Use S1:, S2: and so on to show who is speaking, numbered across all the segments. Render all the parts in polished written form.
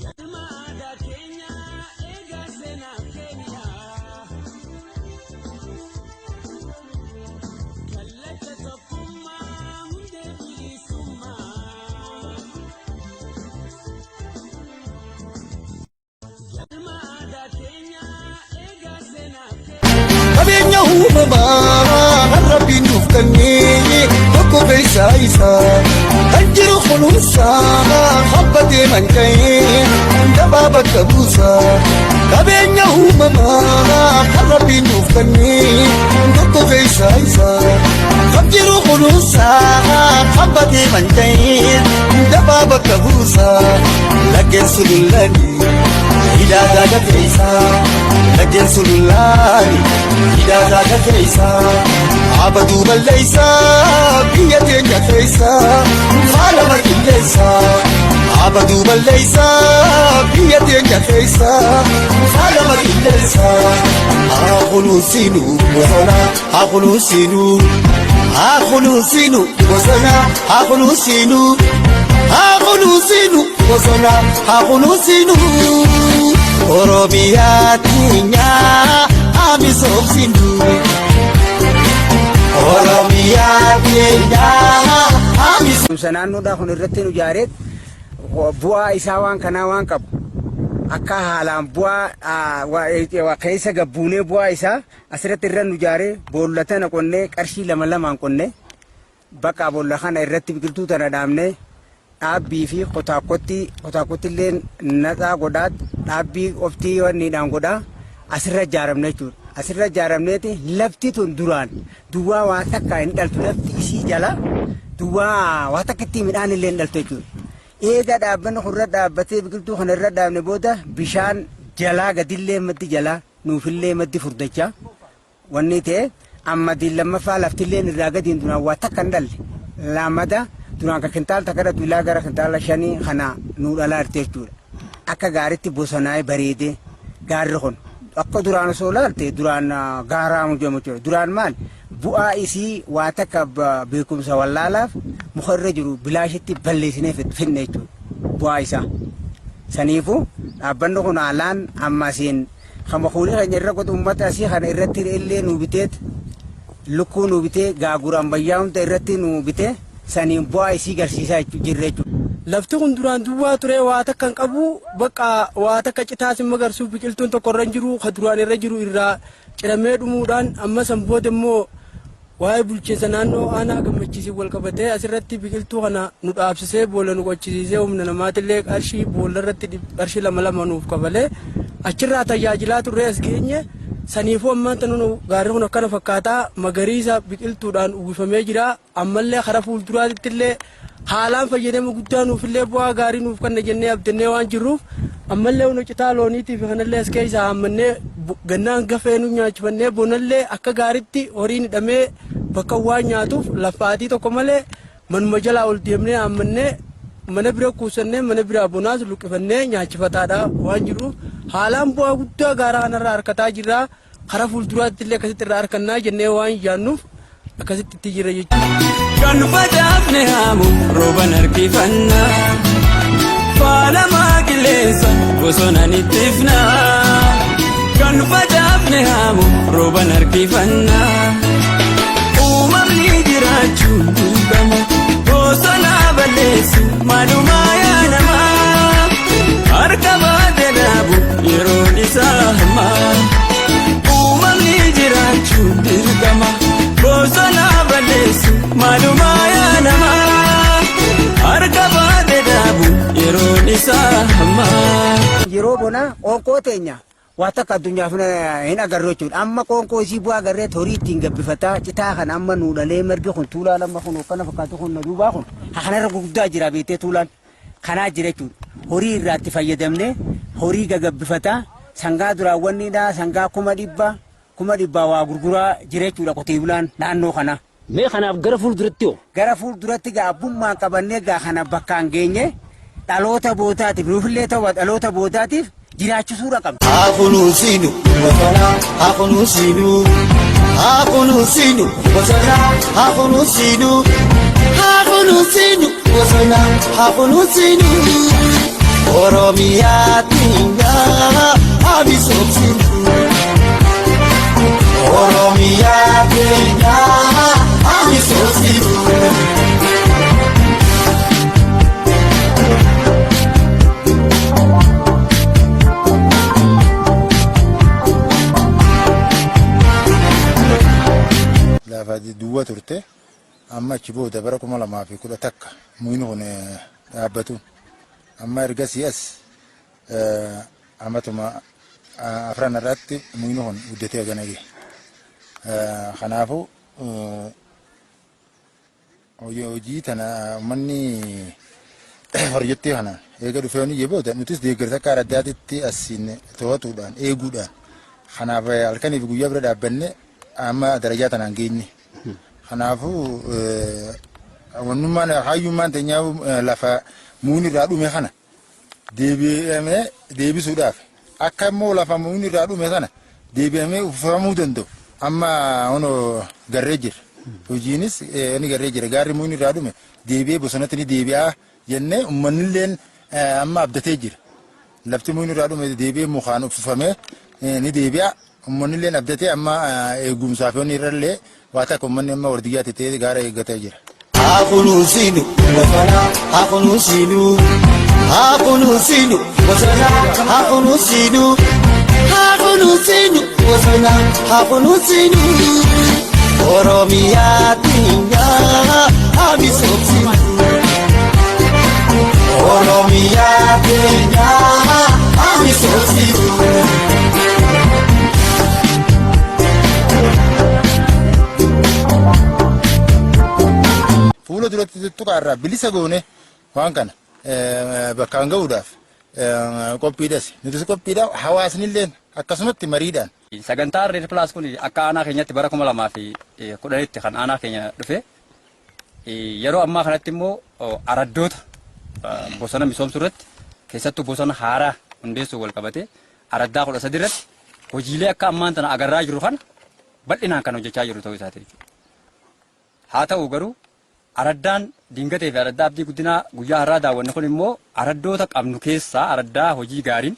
S1: Galma aadaa keenyaa eegaa seenaaf keenya. Kallacha tokkummaa hundee bilisummaa. Galma aadaa keenyaa eegaa seenaaf keenya.
S2: Qabeenya uumamaa kan Rabbiin nuuf kenne tokko keessaa isaa kan jiru kunuunsaa habbatee manca'ee dabaa bakka buusaa. Qabeenya uumamaa kan Rabbiin nuuf kenne tokko keessaa isaa kan jiru kunuunsaa habbatee manca'ee dabaa bakka buusaa. Laggeen sululanii hidhaa daaga keessaa, laggeen sululaani hidhaa daaga keessaa, abaduu balleessaa biyya teenya keessaa faalama qilleessaa. Abaduu balleessaa biyya teenya keessaa faalama qilleessaa. Haa kunuunsinu bosona, haa kunuunsinu, haa kunuunsinu bosona, haa kunuunsinu, haa kunuunsinu bosona, haa kunuunsinu. Oromiyaa teenyaa haa misoomsinu. Oromiyaa teenyaa haa misoomsinu.
S3: Kunuunsa naannoodhaa kun irratti nu ijaareet bu'aa isaa waan kanaa waan qabu akka haalaan bu'aa keessa gabbuunee bu'aa isaa asirratti irra nu ijaaree boolla tana qonnee qarshii lama lamaan qonnee bakka boolla kana irratti biqiltuu tana dhaabnee dhaabbii fi kotaakotti kotaakotti illee naxaa godhaa dhaabbii qoftii wanniidhaan godhaa asirra ijaaramne jechuudha. Asirra ijaaramneeti lafti tun duraan duwwaa waa takka hin dhaltu, lafti isii jala duwwaa waa takka itti midhaan illee hin dhaltu jechuudha. Eega dhaabbanni kun irra dhaabbatee biqiltuu kana irra dhaabne booda bishaan jalaa gadillee maddi jalaa nuufillee maddi furdachaa wanni ta'e amma diin lammaffaa laftilleen irraa gadiin duraan waa takka hin dhalle lamada duraan ka kintaal takka dhaltu ilaa gara kintaala shanii kana nuu dhalaa jirti jechuudha. Akka gaaritti bosonaa'ee bareedee gaarri kun akka duraan osoo laalte duraan gaaraa jedhamu jechuudha. Duraan maal bu'aa isii waa takka beekumsa wallaalaaf muka irra jiru bilaashitti balleessinee fidne jechuudha bu'aa isaa. Saniifuu dhaabbanni kun haalaan amma asiin kan makuulii keenya irra qotu uummata asii kana irratti illee nu biteet lukkuu nu bitee gaagura ammayyaa hunda irratti nu bitee saniin bu'aa isii garsiisaa jirra jechuudha.
S4: Lafti kun duraan duwwaa ture, waa takka hin qabu, bakka waa takka citaas hin magarsu, biqiltuun tokko irra hin jiru, ka duraan irra jiru irraa ciramee dhumuudhaan amma san booda immoo waa'ee bulchiinsa naannoo aanaa Gammachiisiin wal qabatee asirratti biqiltuu kana nu dhaabsisee boolla nu qochisiisee humna namaatillee qarshii boolla irratti qarshii lama lama nuuf kafalee achirraa tajaajilaa turree as geenye. Saniifuu ammaan tana gaarri kun akkana fakkaataa magariisa biqiltuudhaan uwwifamee jira. Ammallee karaa fuulduraatti illee haalaan fayyadama guddaa nuufillee bu'aa gaarii nuuf kenna jennee abdannee waan jirruuf ammallee hunda citaa looniitii fi kanallee as keessaa haammannee gannaan gafee nu nyaachifannee bonallee akka gaariitti horiin hidhamee bakka waan nyaatuuf lafaatii tokko malee manuma jalaa ol deemnee haammannee mana bira kuusannee mana biraa bonaas luqqifannee nyaachifataadha waan jiruuf haalaan bu'aa guddaa gaara kanarraa harkataa jirra. Karaa fuulduraatti illee akkasitti irraa harkannaa jennee waan yaannuuf akkasitti itti jira jechuudha.
S1: Kan facaafne haamu rooban harkifanna. Faalamaa qilleensa bosona ni tifna. Kan facaafne haamu rooban harkifanna. Uumamni jiraachuun dirqama. Bosona balleessu maalumaa yaa namaa. Harka baatee dhaabu yeroon isaa hammaa. Uumamni jiraachuun dirqama. Bosona balleessu maalumaa yaa namaa. Harka baatee dhaabu yeroon isaa hammaa.
S3: Yeroo bonaa qoonqoo teenya waa takka addunyaaf hin agarru jechuudha. Amma qoonqoo isii bu'aa agarree horii ittiin gabbifataa citaa kana amma nuu dhalee margi kun tuulaan amma kun akkana fakkaatu kun na duubaa kun kanarra gurguddaa jira beektee tuulaan kanaa jira jechuudha. Horii irraa itti fayyadamnee horii gagabbifataa sangaa duraan wanniidha sangaa 100,000 100,000 waa gurguraa jira jechuudha qotee bulaan naannoo kanaa.
S5: Mee kanaaf gara fuulduratti hoo?
S3: Gara fuulduratti gaa abbummaan qabannee gaa kana bakkaan geenye dhaloota boodaatiif nuufillee ta'u dhaloota boodaatiif jiraachisuudha qabna.
S2: Haa kunuunsinu bosona, haa kunuunsinu, haa kunuunsinu bosona, haa kunuunsinu, haa kunuunsinu bosona, haa kunuunsinu. Oromiyaa teenyaa haa misoomsinu. Oromiyaa teenyaa haa misoomsinu.
S6: Lafa duwwa turte amma achi booda bara 2011 mukni kun dhaabbatu. Amma ergasii as amatuma afran irratti mukni kun guddatee hagana gahe. Kanaafuu hojii tana uummanni pirojektii kanaan eega dhufee hojii booda nutis deeggarsa akka araddaatitti asiin to'atuudhaan eeguudhaan kanaaf halkanii fi guyyaa bira dhaabbanne amma darajaa tanaan geenye. Kanaafuu wannummaan hayyummaan teenyaa lafa mukni irraa dhume kana deebi'amee deebisuudhaaf akka immoo lafa mukni irraa dhume sana deebi'amee uffifamuu danda'u amma honoo garree jira. Hojiinis ni garree jira. Gaarri mukni irraa dhume deebi'ee bosonatti ni deebi'aa jennee uummanni amma abdatee jira. Lafti mukni irraa dhume deebi'ee mukaan uffifamee ni deebi'a. Uummanni illee abdatee amma eegumsaaf yoonni irrallee waa takka uummanni amma wardiyyaatti ta'ee gaara eeggatee jira.
S2: Haa kunuunsinu bosona haa kunuunsinu haa kunuunsinu bosona haa kunuunsinu haa kunuunsinu bosona haa kunuunsinu Oromiyaa teenyaa haa misoomsinu Oromiyaa teenyaa haa misoomsinu.
S6: Fuula duratti tuttuqaa irraa bilisa goone waan kana bakkaan ga'uudhaaf qophiidhas. Nutis qophiidha hawaasni illee akkasumatti mariidhaan.
S7: Sagantaan REDD Plus kun akka aanaa keenyatti bara 2010tti kan aanaa keenya dhufe. Yeroo ammaa kanatti immoo araddoota bosona misoomsuu irratti keessattuu bosona haaraa hundeessuu wal qabate araddaa 13 irratti hojiilee akka ammaan tana agarraa jiru kana bal'inaan kan hojjechaa jiru ta'uu isaati jechuudha. Haa ta'u garuu araddaan Dingatee fi araddaa Abdii Guddinaa guyyaa har'aa daawwanne kun immoo araddoota qabnu keessaa araddaa hojii gaariin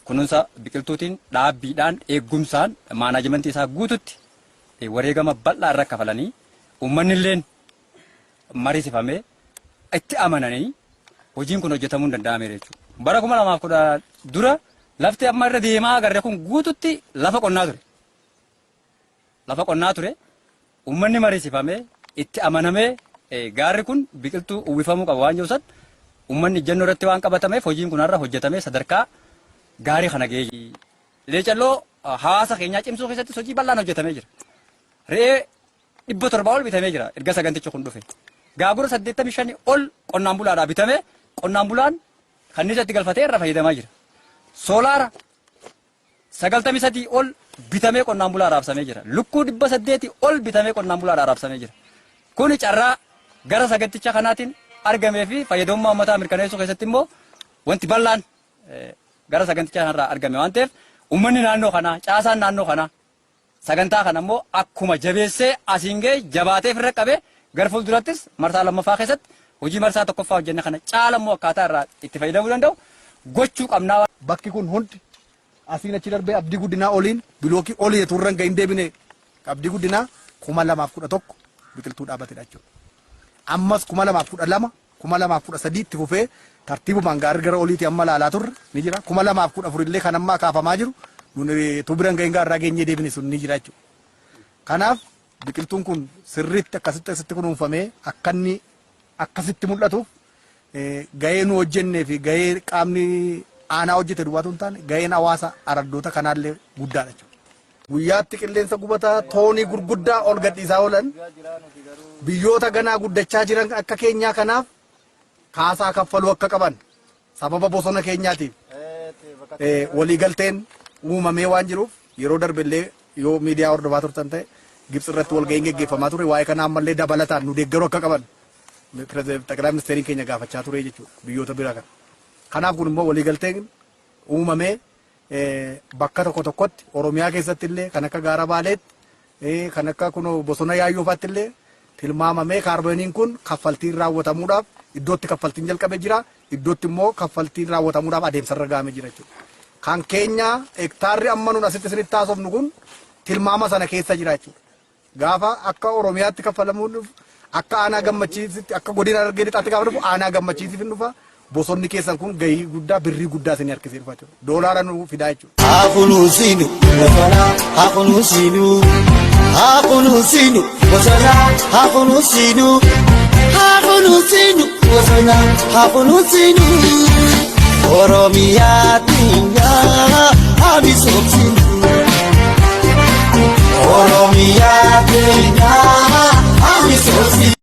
S7: kunuunsa biqiltuutiin dhaabbiidhaan eeggumsaan maanaajimentii isaa guututti wareegama bal'aa irra kafalanii uummanni illeen mariisifamee itti amananii hojiin kun hojjetamuu hin danda'ameera jechuudha. Bara 2010 dura lafti amma irra deemaa agarre kun guututti lafa qonnaa ture. Lafa qonnaa ture. Uummanni mariisifamee itti amanamee gaarri kun biqiltuu uwwifamuu qaba waan jiru san uummanni ejjennoo irratti waan qabatameef hojiin kun har'a hojjetamee sadarkaa gaarii kana ga'ee. Leecalloo hawaasa keenyaa cimsuu keessatti hojii bal'aan hojjetamee jira. Re'ee 700 ol bitamee jira erga sagantichi kun dhufe. Gaagura 85 ol qonnaan bulaadhaa bitamee qonnaan bulaan kanniisa itti galfatee irra fayyadamaa jira. Soolaara 93 ol bitamee qonnaan bulaa raabsamee jira. Lukkuu 800 ol bitamee qonnaan bulaadhaa raabsamee jira. Kuni carraa gara saganticha kanaatiin argamee fi fayyadamummaa uummataa mirkaneessuu keessatti immoo wanti bal'aan gara saganticha kanarraa argame waan ta'eef uummanni naannoo kanaa caasaan naannoo kanaa sagantaa kana immoo akkuma jabeessee asiin ga'e jabaatee ofirra qabee gara fuuldurattis marsaa lammaffaa keessatti hojii marsaa tokkoffaa hojjenne kana caala immoo akkaataa irraa itti fayyadamuu danda'u gochuu qabnaa.
S8: Bakki kun hundi asiin achi darbee Abdii Guddinaa oliin bilookii olii utuu irra hin gahin deebine Abdii Guddinaa 2011 biqiltuu dhaabatedha jechuudha. Ammas 2012 2013 itti fufee tartiibumaan gaarri gara oliitii amma ilaalaa turre ni jira. 2014 illee kan amma kaafamaa jiru nuni utuu bira hin gahin gaarraa geenyee deebine sun ni jira jechuudha. Kanaaf biqiltuun kun sirriitti akkasitti asitti kunuunfamee akka inni akkasitti mul'atuuf gahee nu hojjennee fi gahee qaamni aanaa hojjete duwwaatu hin taane gaheen hawaasa araddoota kanaallee guddaadha jechuudha. Guyyaatti qilleensa gubataa toonii gurguddaa ol gadhiisaa oolan biyyoota ganaa guddachaa jiran akka keenyaa kanaaf kaasaa kaffaluu akka qaban sababa bosona keenyaatiif waliigalteen uumamee waan jiruuf yeroo darbellee yoo miidiyaa hordofaa turtan ta'e Gibxi irratti walga'iin geggeeffamaa ture waa'ee kanaa ammallee dabalataan nu deeggaruu akka qaban Xaqilaa Ministeeriin keenya gaafachaa ture jechuudha biyyoota biraa kana. Kanaaf kun immoo waliigalteen uumamee bakka tokko tokkotti Oromiyaa keessatti illee kan akka gaara Baaleetti kan akka kunoo bosona Yaayyoo fa'aatti illee Tilmaamamee kaarbooniin kun kaffaltiin raawwatamuudhaaf iddootti kaffaltiin jalqabee jira. Iddootti immoo kaffaltiin raawwatamuudhaaf adeemsarra gahamee jira jechuudha. Kan keenya hektaarri amma nuun asitti isinitti haasofnu kun tilmaama sana keessa jira jechuudha. Gaafa akka Oromiyaatti kaffalamuun dhufu, akka aanaa Gammachiisitti, akka godina Harargee Lixaatti gaafa dhufu, aanaa Gammachiisiif hin dhufa. Bosonni keessan kun gahii guddaa, birrii guddaa isin harkisee dhufa jechuudha. Doolaara nu fidaa jechuudha.
S2: Haa kunuunsinu bosona, haa kunuunsinu, haa kunuunsinu bosona, haa kunuunsinu, haa kunuunsinu bosona, haa kunuunsinu. Oromiyaa tiyya haa misoomsinu. Oromiyaa tiyya haa misoomsinu.